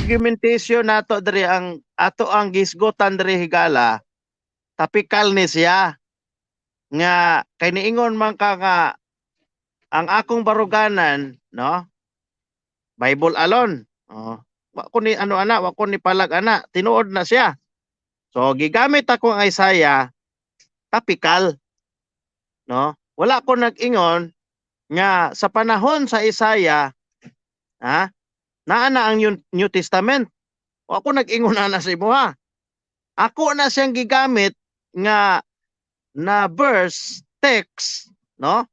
argumentation nato diri, ang ato ang gisgutan diri, higala, tapikal ni siya nga kay niingon man ka nga ang akong baruganan, no, Bible alone. Oh, wa ko ni ano ana, wa ko ni palag ana, tinuod na siya. So gigamit ako ang Isaiah tapikal, no? Wala ko nag-ingon nga sa panahon sa Isaiah, ha, naa na ang New Testament. Wa ko nag-ingon ana sa imuha. Ako na siyang gigamit nga na verse text, no?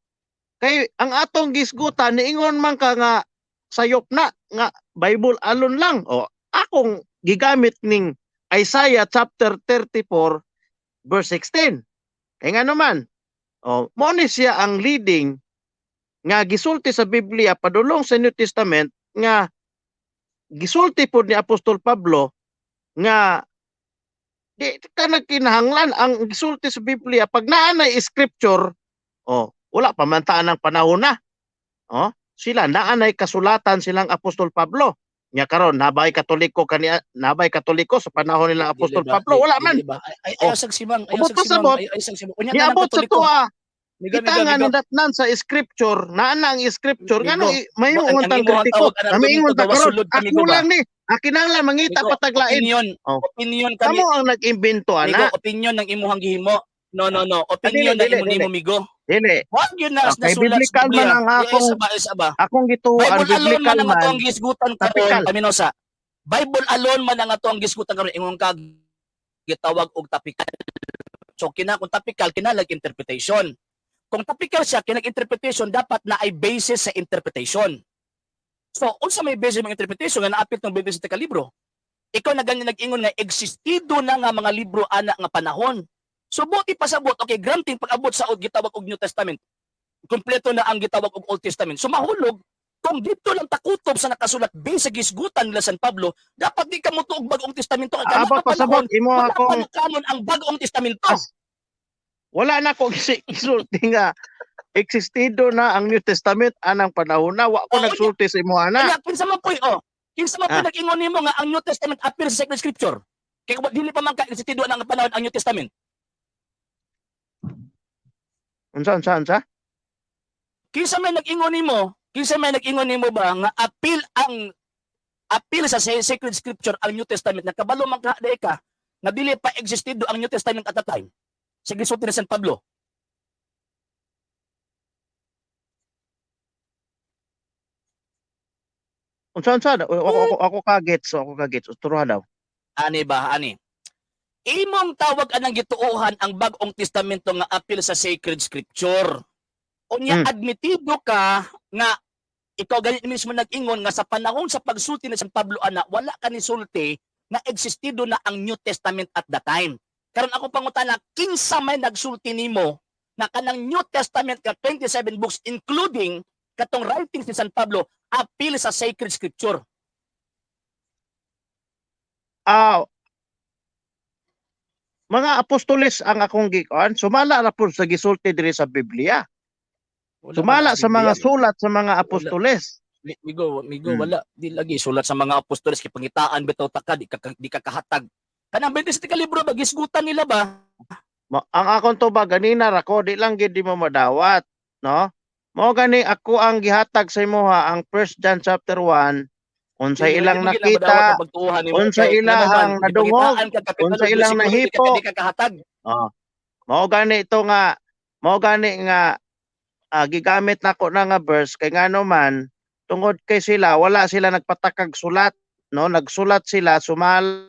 Kay ang atong gisgutan, niingon man ka nga sayop na nga Bible alone lang. O akong gigamit ning Isaiah chapter 34 verse 16. Kay nga naman, oh, mo ni siya ang leading nga gisulti sa Biblia padulong sa New Testament nga gisulti pod ni Apostol Pablo nga di ka nagkinahanglan ang gisulti sa Biblia pag naa na scripture. Oh, wala pa man taan ang panahon na. Oh, sila naa nay kasulatan silang Apostol Pablo. Nya karon nabay Katoliko kani, nabay Katoliko sa panahon nila Dili Apostol ba? Pablo? Wala man. Dili ba? Ay, Oh. ayaw sagsimang, ayaw Ubot sagsimang, pasabot. ay sagsimang. Unya na ng Niabot sa Katoliko. tuwa. Migo, Kita migo, nga migo. nadatnan sa scripture, naa na ang scripture, ngano Migo, may ang tang imong kritiko. tawag ang Kami ingon argumento ta gawa karon, sulod kami ako go ba? lang ni, akinanglan mangita Migo, pataglain. opinion, Oh. opinion kami, Kamo ang nag-imbento migo, ana. Opinion ng imuhang gihimo. No, no, no. Ah, dili, Opinion ng dili, imo dili. nimo, migo. Dili. Wag yun na Okay, nasulat sa biblical man Biblia. ang Di ay akong sa ba, isa ba? akong gituoan, Bible alone man biblical ang man. atong gisgutan karon, Tapikal. paminosa. Bible alone man ang atong gisgutan karon, ingon ka gitawag og tapikal. So kina kung tapikal kinalag interpretation. Kung tapikal siya kinag interpretation, dapat na ay basis sa interpretation. So unsa may basis ng interpretation nga naapil tong 27 ka libro? Ikaw na ganyan nag-ingon nga existido na nga mga libro ana nga panahon. So buti pasabot, okay, granting pag-abot sa og gitawag og New Testament, kompleto na ang gitawag og Old Testament. So mahulog kung dito lang takutob sa nakasulat based sa gisgutan nila San Pablo, dapat di ka mo tuog Bagong Testamento kay kana Abot nga pasabot panahon imo wala pa akong na kanon ang Bagong Testamento. As, wala na ko gisulti nga existido na ang New Testament anang panahon na. Wa ko Oh, unya, nagsulti sa imo ana. unya kinsa man poy, oh. Kinsa man poy Ah. nag-ingon nimo nga ang New Testament appear sa Sacred Scripture? Kay kung dili pa man ka existido na ang panahon ang New Testament. Unsa, unsa, unsa? Kinsa may nag-ingon nimo? Kinsa may nag-ingon nimo ba nga appeal ang appeal sa Sacred Scripture ang New Testament? Nakabalo man ka di ka nga dili pa existido ang New Testament at that time, sa gisulti ni San Pablo. Unsa, unsa? Ako ka gets, ako ka gets. Turuan daw. Ani ba, ani? Imong tawag anang gituohan ang Bagong Testamento nga apil sa Sacred Scripture. Unya admitido ka nga ikaw ganit mismo nag-ingon nga sa panahon sa pagsulti ni San Pablo ana, wala ka ni sulti nga existido na ang New Testament at the time. Karon ako pangutana, kinsa may nagsulti nimo na kanang New Testament ka 27 books including katong writings ni San Pablo apil sa Sacred Scripture? Ah, mga apostoles ang akong gikuan, sumala ra pud sa gisulti diri sa Biblia. Wala man Sumala ang sa mga Biblia. sulat sa mga Wala. apostoles. Migo, migo, wala. Di lagi sulat sa mga apostoles kay pangitaan bitaw ta ka, di ka kahatag. Kanang 27 ka libro ba gisgutan nila ba? Ang akong tubag ganina ra ko, di lang gid di mo madawat, no? Mao gani ako ang gihatag sa imuha ang 1 John chapter 1, unsay Dili ilang mo gid na madawat nakita, ang pagtuohan nimo unsay kay ngano man ilahang nadungog, gipangitaan ka kapitulo unsay ilang bersikulo di ka nahipo. di ka kahatag. Oh. Mao gani ito nga, mao gani nga gigamit nako na nga verse kay ngano man tungod kay sila wala sila nagpatakag sulat, no? Nagsulat sila sumala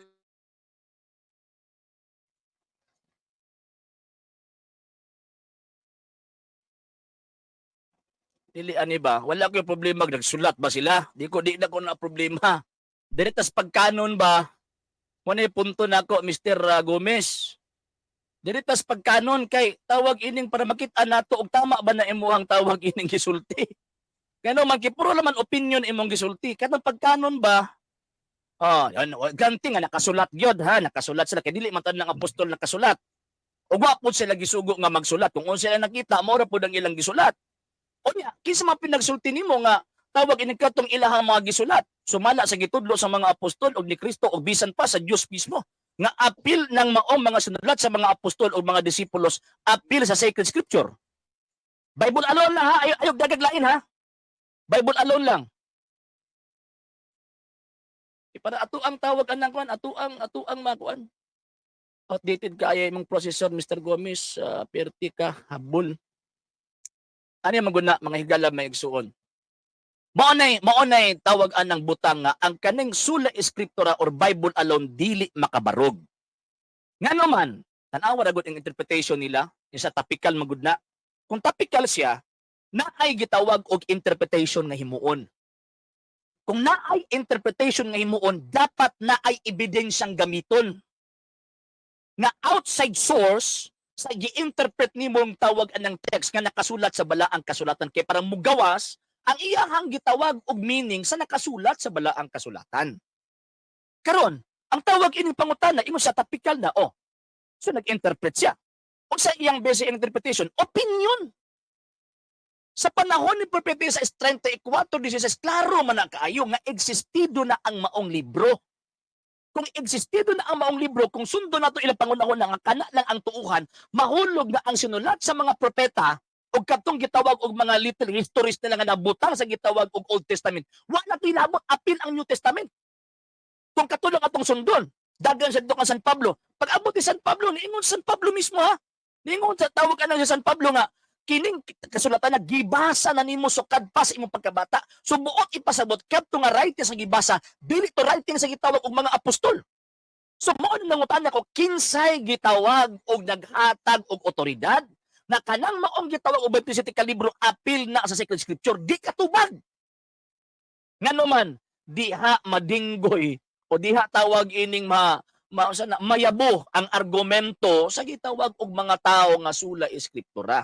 Dili ani ba? Wala ko problema nagsulat ba sila? Di na ko na problema. Dili tas pagkanon ba? Mo na punto nako, Mr. Gomez. Dili tas pagkanon kay tawag ining para makita nato og tama ba na imuhang tawag ining gisulti. Kano man kay puro naman opinion imong gisulti. Katong pagkanon ba? Oh, yan, ganti nga nakasulat gyud ha, nakasulat sila kay dili man tanan ng apostol nakasulat. Ug wa pud sila gisugo nga magsulat. Kung unsa sila nakita, mao ra pud ang ilang gisulat. Unya, kinsa man pinagsulti nimo nga tawag ini katong ilahang mga gisulat? Sumala sa gitudlo sa mga apostol og ni Kristo og bisan pa sa Dios mismo nga apil ng maong mga sinulat sa mga apostol o mga disipulos, apil sa sacred scripture. Bible alone lang ha, ayaw dagag lain ha. Bible alone lang. Eh, para ato ang tawag anang kuan, ato ang makuan. Outdated kaya imong processor, Mr. Gomez, perti ka habol. Ano yung maguna, mga higala, may igsuon? Mao nay tawag anang butang nga ang kaning sola scriptura or Bible alone dili makabarog. Ngano man, tan-awa ra gud ang interpretation nila yung sa topical magud na. Kung topical siya, naay gitawag og interpretation nga himuon. Kung naay interpretation nga himuon, dapat naay ebidensyang gamiton nga outside source sa gi-interpret nimong tawag anang text nga nakasulat sa balaang kasulatan kay parang mugawas ang iyahang gitawag og meaning sa nakasulat sa balaang kasulatan. Karon, ang tawag ining pangutana ingon sa topical na, oh. So nag-interpret siya. Unsa iyang basic interpretation? Opinion. Sa panahon ni Propeta Isaias 34:16, klaro man na kaayo nga existido na ang maong libro. Kung existido na ang maong libro, kung sundo nato ilang pangunahon nga kana lang ang tuuhan, mahulog na ang sinulat sa mga propeta og katong gitawag og mga little histories nila nga nabutang sa gitawag og Old Testament. Wa na to'y labot, apil ang New Testament. Kung katulong atong sundon, dagan sa dito San Pablo. Pag abot ni San Pablo, niingon San Pablo mismo ha. Niingon sa tawag anang sa San Pablo nga kining kasulatan na gibasa na nimo sukad pa sa imong pagkabata. So buot ipasabot kadto nga writing sa gibasa, dili to writing sa gitawag og mga apostol. So mao na nangutana ko, kinsay gitawag og naghatag og otoridad na kanang maong gitawag og 27 ka libro apil na sa sacred scripture? Di katubag. Ngano man diha madinggoy o diha tawag ining ma ma usa na mayabo ang argumento sa gitawag og mga tao nga sola scriptura.